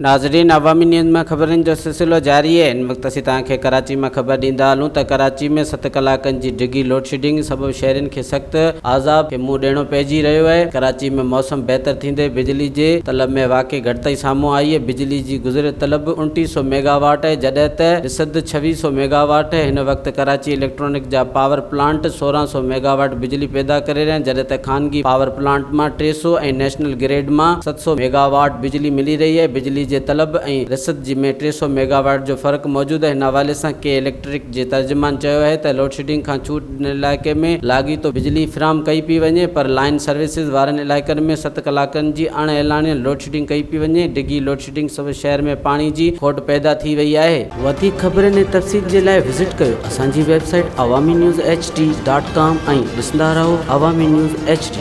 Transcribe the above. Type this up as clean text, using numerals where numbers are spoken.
ناظرين عوامي نيوز مان خبرن جو سلسلو جاري آهي هن وقت اسين توهان کي ڪراچي مان خبر ڏيندا هلون ته ڪراچي ۾ ست ڪلاڪن جي ڊگهي لوڊشيڊنگ سبب شهرين کي سخت عذاب کي منهن ڏيڻو پئجي رهيو آهي ڪراچي ۾ موسم بهتر ٿيندي بجلي جي طلب ۾ واقعي گهٽتائي سامهون آئي آهي بجلي جي گذريل طلب 29 سو ميگاواٽ آهي جڏهن ته رسد ڇويهه سو ميگاواٽ آهي هن وقت ڪراچي اليڪٽرانڪ جا پاور پلانٽ 16 سو ميگاواٽ بجلي پيدا ڪري رهيا آهن جڏهن ته خانگي پاور پلانٽ مان ٽي سو ۽ نيشنل گريڊ مان 700 ميگاواٽ بجلي ملي رهي آهي، بجلي جي طلب ۽ رسد جي ۾ 300 ميگاواٽ جو فرق موجود آهي، هن حوالي سان ڪي اليڪٽرڪ جي ترجمان چيو آهي ته لوڊشيڊنگ کان ڇوٽ ڏنل علائقي ۾ لاڳيتو بجلي فراهم ڪئي پئي وڃي پر لائين سروسز وارن علائقن ۾ ست ڪلاڪن جي اڻ اعلانيل لوڊشيڊنگ ڪئي پئي وڃي، ڊگهي لوڊشيڊنگ سبب شهر ۾ پاڻي جي کوٽ پيدا ٿي وئي آهي. وڌيڪ خبرن ۽ تفصيل جي لاء وزٽ ڪيو اسان جي website Awami news H D dot com ۽ ڏسندا رهو عوامي نيوز ايڇ ڊي.